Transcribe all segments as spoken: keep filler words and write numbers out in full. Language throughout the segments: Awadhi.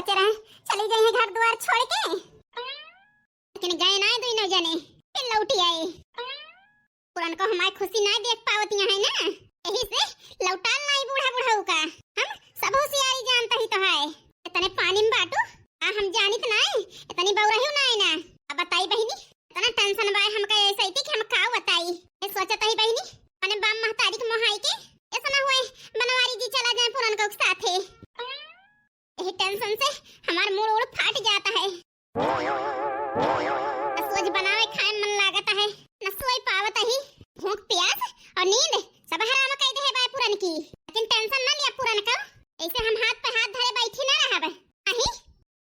चला, चली गई है घर द्वार छोड़ के। लेकिन गए ना दुइनो जने, फिर लौटी आई। पुरनकउ हमार खुशी ना देख पावत यहाँ है ना, यही से लौटाल नाई बूढ़ा बुढ़ऊ का। हम सब होशियारी जानत ही तो है। इतने पानी में बाटू, आ हम जानित नाई, इतनी बौरहियो नाई ना। अब बताई बहिनी, इतना tension बा हमका ऐसे ही कि हम का बताई। ये सोचत ही बहिनी, अपने बाप महतारी के मोहाई के, ऐसा ना होए बनवारी जी चला जाए पुरनकउ के साथे। यही tension से हमार मूड़ उड़ फाट जात है। न सोच बनावे खाए मन लागत है, न सोई पावत ही। भूख प्यास और नींद सब हराम कई देहे बा पुरनकी, लेकिन tension न लिया पुरनकउ, ऐसे हम हाथ पे हाथ धरे बैठी ना रहब। अही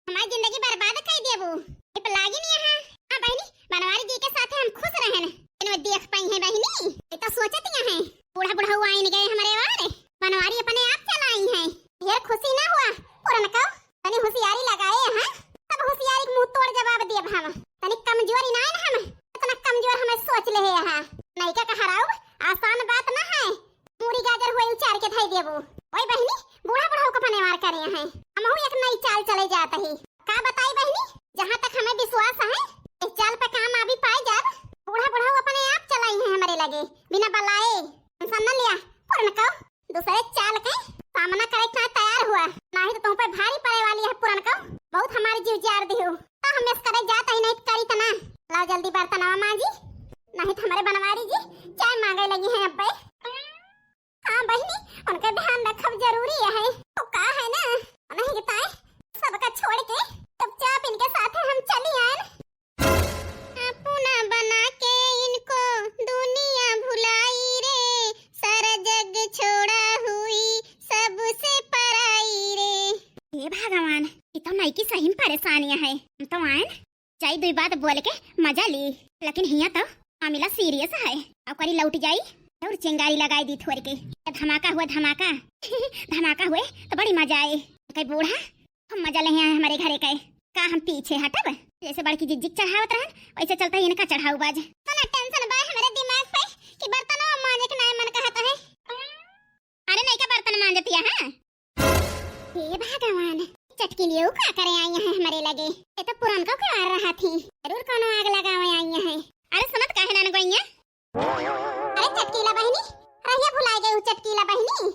हमारी जिंदगी बर्बाद कई देबू। इप लागी नहीं यहाँ। हाँ बहिनी, बनवारी जी के साथे हम खुश रहन। इनमें देख पाई है बहिनी, ये तो सोचत यहाँ है। बूढ़ा बुढ़ऊ आइन गए हमरे वारे, बनवारी अपने आप चलाई है। ढेर खुशी ना हुआ पुरनकउ, तनी होशियारी लगाए यहाँ। सब होशियारी के मुंह तोड़ जवाब देब हम। तनी कमजोरी ना है ना हम, इतना कमजोर हमें सोच ले है यहाँ। नैका का हराउब आसान बात ना है। मूरी गाजर हुए उचार के धई देबू। ओए बहिनी, बूढ़ा बुढ़ऊ का पनेवार करे हैं। हमहू एक नई चाल चले जात ही। का बताई बहिनी, जहाँ तक हमें विश्वास है, इस चाल पे काम आबी पाए जाब। बूढ़ा बुढ़ऊ अपने आप चलाई हैं हमरे लगे, बिना बलाए। Tension न लिया, पुरनकउ दूसरे चाल के सामना करे के तैयार हुआ, नाही तो तुम पे भारी पड़े वाली है पुरनकउ। बहुत हमारी जीव जार दिहू। तो हम ऐस करे जात ही नहीं करी तना। लाओ जल्दी बर्तनवा मांजी, नहीं तो हमारे बनवारी जी चाय मांगे लगी हैं अब्बे। हाँ बहिनी, उनका ध्यान रखब जरूरी है। तो का है ना, नहीं बताए, सबका छोड़ के चुपचाप इनके साथ हम चली आए। अपना बना के इनको दुनिया भुलाई रे, सारा जग छोड़ा हुई सबसे पराई रे। हे भगवान, ये तो नई की सही में परेशानियां है। हम तो आयन जाई दुई बात बोल के मजा ली, लेकिन हिया तो मामला serious है। अब करी लौट जाई और चिंगारी लगाई दी थोर के। धमाका हुआ धमाका। धमाका हुए तो बड़ी मजा आए। कई बूढ़ा खूब मजा ले आए हमरे घरे के। का हम पीछे हटब? जैसे बड़की जिज्जी के चढ़ावत रहन, वैसे चलता ही इनका चढ़ाऊ बाज। इतना tension बा हमरे दिमाग पे कि बर्तनवा मांजे के नाय मन कहत है। अरे नैका बर्तन मांजतिया है। हे भगवान, चटकीलियो का करे आई है हमरे लगे? ये तो पुरनकउ के वार रहा थी, जरूर कौनो आग लगावे आई है। अरे सुनत काहे ना गोइया? अरे चटकीला बहिनी, रहिया भुलाए गई हूँ चटकीला बहिनी।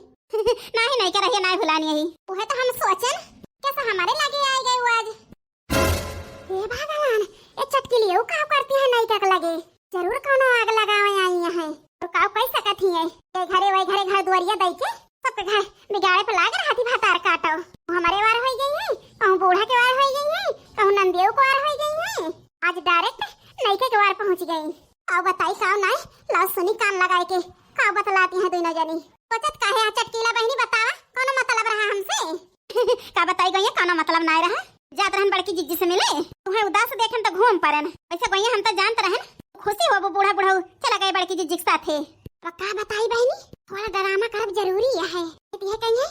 नाही, नैका रहिया नाही भुलानी है। उहे तो हम सोचन, कैसा हमारे लगे आए गए आज। हे भगवान, ये चटकीलियो का करती है नैका के लगे? जरूर कौनो आग लगावे आई है। तो काउ कई सकत ही है? ये घरे वही घरे घर दुआरिया दई के सबके घर बिगाड़े पे लाग रहा थी भतार काटो। हमरे वार होई गई है, कहूँ बूढ़ा के वार होई गई है, कहूँ नंदियो के वार होई गई है। आज direct नैके के वार पहुँच गई। अब बताई काउ नाय, लाओ सुनी कान लगाए के, काउ बतलाती हैं दुइनो जनी। सोचत काहे आ चटकीला बहिनी, बतावा कौनो मतलब रहा हमसे? का बताई गोइया, कौनो मतलब नाय रहा। जात रहन बड़की जिज्जी से मिले, तुम्हें उदास देखन तो घूम परन। वैसे गोइया हम तो जानत रहन खुशी होबो बूढ़ा बुढ़ऊ चला गए बड़की जिज्जी के साथे। अब का बताई बहिनी, थोड़ा drama करब जरूरी है। ये कहिए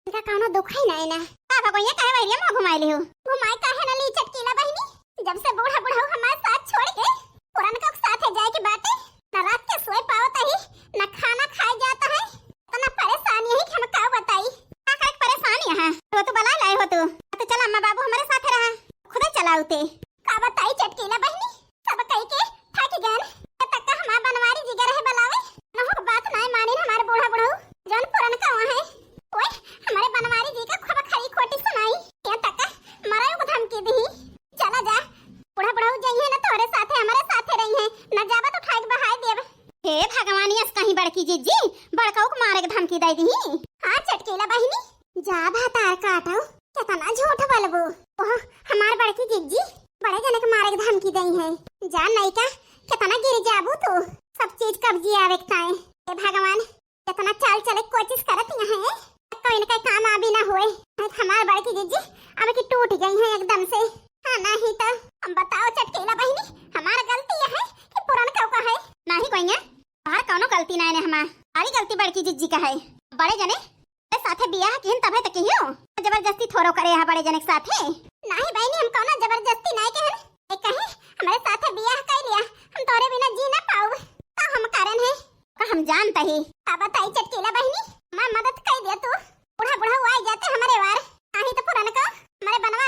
इनका कौनो दुख ही नाय ना। का भा गोइया काहे वहरिया मुँह घुमाए लिहू? घुमाए काहे न ली चटकीला बहिनी, जब से बूढ़ा बुढ़ऊ हमारे साथ छोड़ के पुरनका के साथे जाए के बाटे, न रात के सोए पावत ही, न खाना खाए जात है। इतना परेशान यही कि हम का बताई। का करे के परेशान यहाँ? तो तू बला लाए हो तू। तो चल अम्मा बाबू हमरे साथे रहा, खुदे चला उते। का बताई चटकीला बहिनी, सब कही के थक गन। ये तक का हमार बनवारी जी के रहे बलावे, नहो बात नाय मानिन हमारे बूढ़ा बुढ़ऊ, जौन पुरनका वहाँ है। ओए, हमारे बनवारी जी का खूब खरी खोटी सुनाई। ये तक का मरायो को धमकी दी। चला जा, बूढ़ा बुढ़ऊ जइहे ना तोहरे साथे, हमरे साथे रही है, ना जाबा तो उठाए के बहाए देब। हे भगवान, यस कहीं बड़की जिज्जी, बड़काऊ के मारे के धमकी दे दी। हाँ चटकीला बहिनी, जा भातार काटो, कितना झूठ बोलबो। ओह, हमार बड़की जिज्जी बड़े जने के मारे के धमकी दई है। जा नैका, कितना गिर जाबू तू, सब चीज कब्जी आवे के ताए। हे भगवान, कितना चाल चले के कोशिश करत यहाँ है, तो इनका काम आबी ना होए। हमार बड़की जिज्जी अब की टूट गई है एकदम से। हाँ, नहीं तो हम बताओ चटकीला बहिनी, हमार गलती है कि पुरनका का है? नहीं कोई है, बाहर कौनो गलती नहीं ने हमार, सारी गलती बड़की जिज्जी का है। बड़े जने के साथे बियाह किहन तबे तो किहियो, जबरदस्ती थोरो करे यहाँ बड़े जने के साथे। नहीं बहिनी, हम कौनो जबरदस्ती नहीं कहन। ए कहीं हमरे साथे बियाह कर लिया, हम तोरे बिना जी ना पाउब। का हम कारण है? का हम जानता ही। का बताई चटकीला बहिनी, हमार मदद कर दिया तू। बूढ़ा बूढ़ा हुआ जाते हमरे वार, नहीं तो पुरनका हमरे बनवा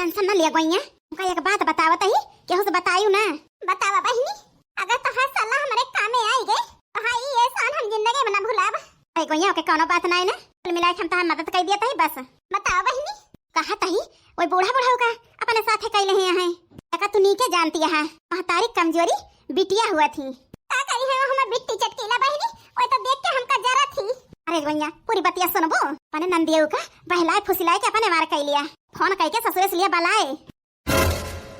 टेंशन न लिया गोइया। उनका एक बात बतावत ही, केहू से बतायू ना। बतावा बहिनी, अगर तोहार सलाह हमरे कामे आई गए, तो हाँ, ई एहसान हम जिंदगी में ना भुलाब। अरे गोइया, ओके कौनो बात नाई ना, कुल मिला के हम तोहार मदद कई दिया तही बस। बतावा बहिनी। कहा तही, ओए बूढ़ा बुढ़ऊ का अपने साथे कैले ही हैं। तका तू नीके जानती है, महतारी कमजोरी बिटिया हुआ थी। का करी है वो हमार बिट्टी चटकीला बहिनी, ओए तो देख के हमका जरा थी। अरे गोइया, पूरी बतिया सुनबो। अपने नंदियो का बहलाए फुसिलाए के अपने मार कई लिया। फोन कई के ससुरे से लिया बलाए।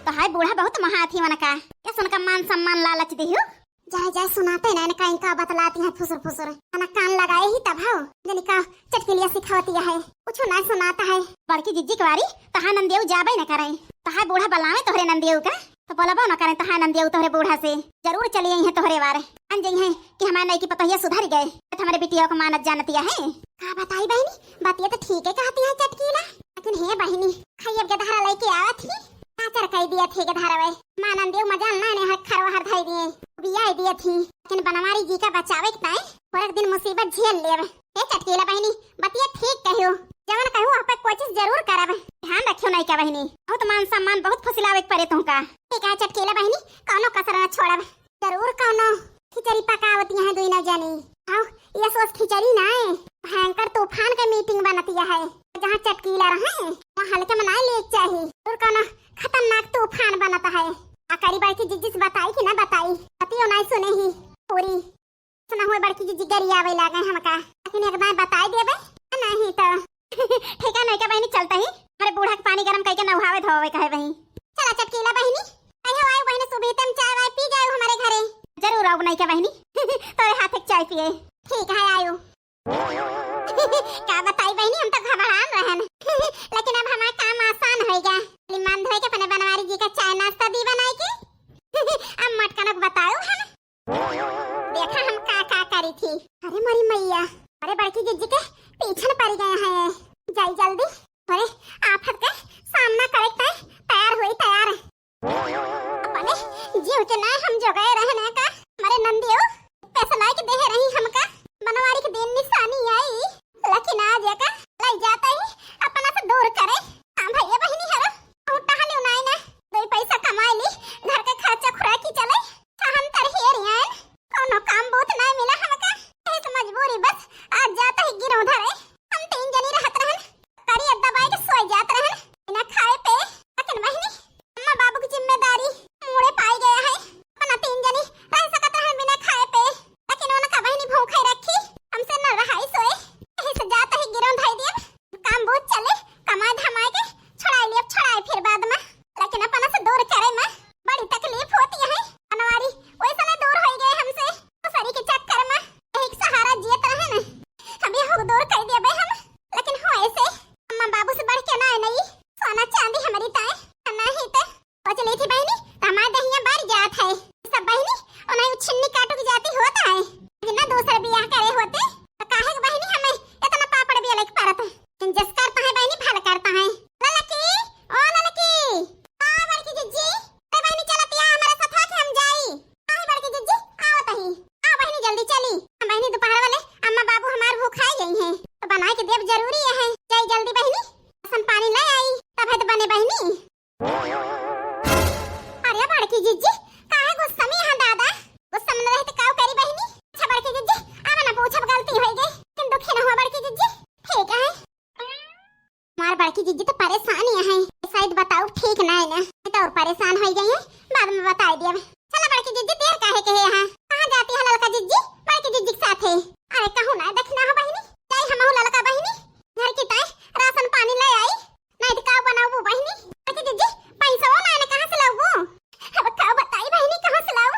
तो हाय बूढ़ा बहुत महाथी वनका। ये सुनका मान सम्मान लालच दिहु। जाए जाए सुनाते ना इनका, इनका बतलाती हैं फुसुर फुसुर। ना कान लगाए ही तब हो। जनी का चटकिलिया सिखावती है। कुछ ना सुनाता है। बड़की जिज्जी के वारी तहा नंदियो जाबे न करे। तहा बूढ़ा बलावे तोहरे नंदियो का। तो बोलबो न करे तहा नंदियो तोहरे बूढ़ा से। जरूर चली आई है तोहरे वार। अन जई है कि हमारे नई की पतोहिया सुधर गए। तो हमारे बिटिया को मानत जानती है। का बताई बहिनी, बतिया तो ठीक है कहती है चटकीला। लेकिन हे बहिनी, खाई अब गदहरा लेके आवत ही। काचर कई दिया थे गदहरवे। मानन देव मजाल ना ने हर खरवा हर धई दिए। बियाई दिया थी। लेकिन बनवारी जी का बचावे के ताई और एक दिन मुसीबत झेल लेवे। ए चटकीला बहिनी, बतिया ठीक कहियो। जवन कहू आप कोशिश जरूर करब। ध्यान रखियो नहीं का बहिनी। बहुत मान सम्मान बहुत फुसिलावे के परे तुमका। ठीक है चटकीला बहिनी, कौनो कसर ना छोड़ब। जरूर कौनो खिचड़ी पकावती हैं दुई न जनी। आओ, ये सोच खिचड़ी ना है, भयंकर तूफान के मीटिंग बनती है। जहाँ चटकीला रहे, वहाँ हल्के में ना ले चाही। जरूर कौनो खतरनाक तूफान बनता है। आ करी बड़की जिज्जी से बताई कि ना बताई, बतियो ना सुने ही पूरी। सुना हुए बड़की जिज्जी गरियावे लागे हमका, लेकिन एक दाएं बताई देबे, नहीं तो। ठीक है, नहीं का बहिनी चलता ही, हमारे बूढ़ा के पानी गरम करके नहावे धोवे कहे बहिनी। चला चटकीला बहिनी, कहियो आयो बहिनी सुबह तम चाय वाय पी जाओ हमारे घरे। जरूर आओ नहीं का बहिनी, तोरे हाथ एक चाय पिए। ठीक है आयो। का बताई बहिनी, हम तो घबरान रहन, लेकिन अब हमारा काम आसान होइगा। मान धोए के अपने बनवारी जी का चाय नाश्ता दी बनाई के। अब मटकनक बताओ हम। देखा हम का का करी थी। अरे मोरी मैया, अरे बड़की जिज्जी के पीछन पड़ गए हैं। जाई जल्दी, अरे आफत के सामना करे के तैयार हुई तैयार। अपने जीव के ना हम जोगाए रहने का, मरे नंदियो पैसा लाए के देहे रही हमका, बनवारी के दिन निशानी आई, लेकिन आज एका लाई जाता ही अपना से दूर करे। हाँ भैया बहिनी हरो, हम टहले उनाई ना, दो पैसा कमाई ली, घर के खर्चा खुराकी चले। हम तरहिए रियान, कौनो काम बहुत ना मिला हमका, यही से मजबूरी बस आज जाता ही गिरो धरे। हम तीन जनी रहत रहन, करिया दबाई के सोई जात रहन, बिना खाए पे। लेकिन बहिनी, अम्मा बाबू की जिम्मेदारी मूड़े पाई गया है, अपना तीन जनी रह सकत रहन बिना खाए पे, लेकिन उनका बहिनी भूखे रखी, हमसे न रहाई सोए, यही से जाता ही गिरो धई दिया। काम बहुत चले, कमाए धमाए के छोड़ाई लिया, छोड़ाई फिर बाद में, लेकिन अपना से दूर करे में बड़ी तकलीफ होती है। अनवारी वैसे ना दूर हो गए हमसे, ससुरी के चक्कर में एक सहारा जियत रहे न, हम ये हो दूर कर दिया बे हम, लेकिन हो ऐसे अम्मा बाबू से बढ़ के ना है नहीं, सोना चांदी हमारी ताए नहीं तो सोच ली थी बहिनी, तो हमारे दहिया बार जात है। सब बहिनी, उन्हें छिन्नी काटू की जाती होता है। बिना दूसरे बियाह करे होते, तो काहे के बहिनी हमें इतना पापड़ भी अलग पड़त है। जस करता है बहिनी, भल करता है। ललकी, ओ ललकी, आ बड़की जिज्जी, ते बहिनी चलत या हमारे साथ है कि हम जाई? काहे बड़की जिज्जी, आओ तही। आ बहिनी जल्दी चली। हम बहिनी दोपहर वाले अम्मा बाबू हमार भूखाई गई हैं, तो बनाए के देब जरूरी है। जाई जल्दी बहिनी, राशन पानी ले आई, तब है तो बने बहिनी। अरे बड़की जिज्जी, काहे गुस्सा में यहाँ दादा? गुस्सा में रहते काऊ करी बहिनी? अच्छा बड़की जिज्जी, अब ना पूछब, गलती हो गई, लेकिन दुखी ना हुआ बड़की जिज्जी, ठीक है? हमार बड़की जिज्जी तो परेशान ही है, शायद बताओ ठीक ना है ना, तो और परेशान हो गई है, बाद में बताई दिया। चला बड़की जिज्जी, देर काहे के है यहाँ? कहाँ जाती है ललका जिज्जी? बड़की जिज्जी के साथ है। अरे कहूँ ना, देखना हो बहिनी, जाई हम ललका बहिनी, घर की ताई राशन पानी ले आई, नहीं तो का बनाऊ बहिनी? बड़की जिज्जी, पैसा वो ना, कहाँ से लाऊ? अब का बताई बहिनी, कहाँ से लाऊ?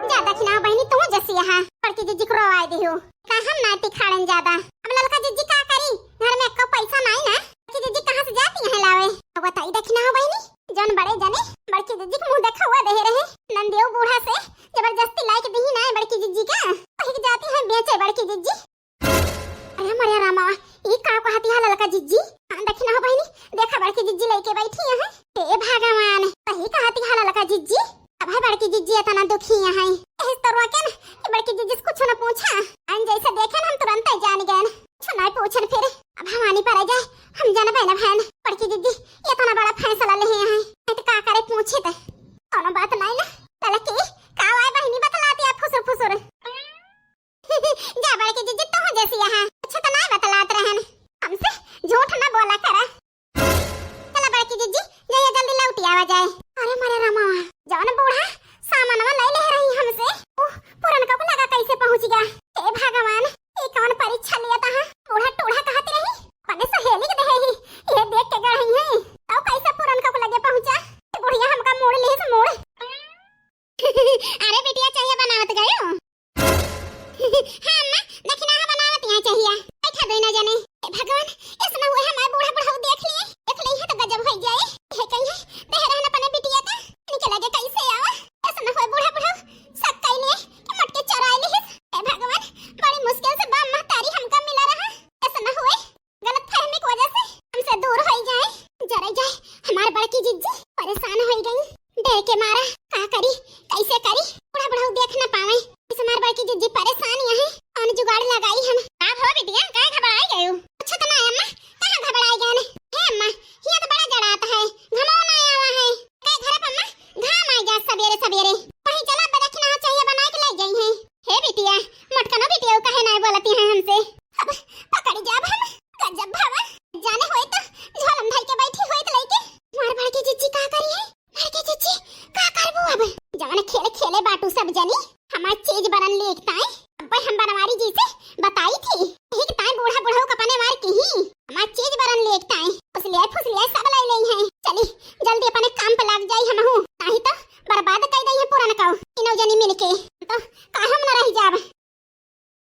ज्यादा खिनाओ बहिनी, तू जैसी यहाँ बड़की जिज्जी को रोवाए दे हो। का हम नाती खाड़न ज्यादा। अब ललका जिज्जी का करी? घर में एको पैसा नहीं ना। बड़की जिज्जी कहाँ से जाती है लावे? अब बताई देखना हो बहिनी। जौन बड़े जने बड़की जिज्जी के मुंह देखा हुआ दे रहे। नंदियो बूढ़ा से जबरदस्ती लाइक दी ना बड़की जिज्जी का। वही जाती है बेचे बड़की जिज्जी। अरे मरे रामा, ई का कहती है ललका जिज्जी? हाँ, देखी ना हो बहिनी, देखा बड़की जिज्जी लेके बैठी है। हे भगवान, सही कहती है ललका जिज्जी। अब है बड़की जिज्जी इतना दुखी है। इस तरह के न कि बड़की जिज्जी से कुछ न पूछा। अन जैसे देखे न हम तुरंत ही जान गए न। कुछ नहीं पूछन फिर। अब हमानी पर आ जाए, हम जानबे न भैन। बड़की जिज्जी इतना के मारा का करी, कैसे करी? बूढ़ा बुढ़ऊ देख न पावे। इस हमार बड़की जिज्जी परेशान यहाँ, कौन जुगाड़ लगाई हम? का हो बिटिया, काहे घबराई गयो? कुछ तो ना अम्मा, कहाँ घबराई गए? हे अम्मा, हिया तो बड़ा जड़ात है, घमो ना आवा है। का घर पर अम्मा, घाम आ गया सबेरे सबेरे। कहीं चला, बरखी ना चाहिए, बना के ले गई है। हे बिटिया, मोटकनो बिटिया काहे ना बोलती है हमसे?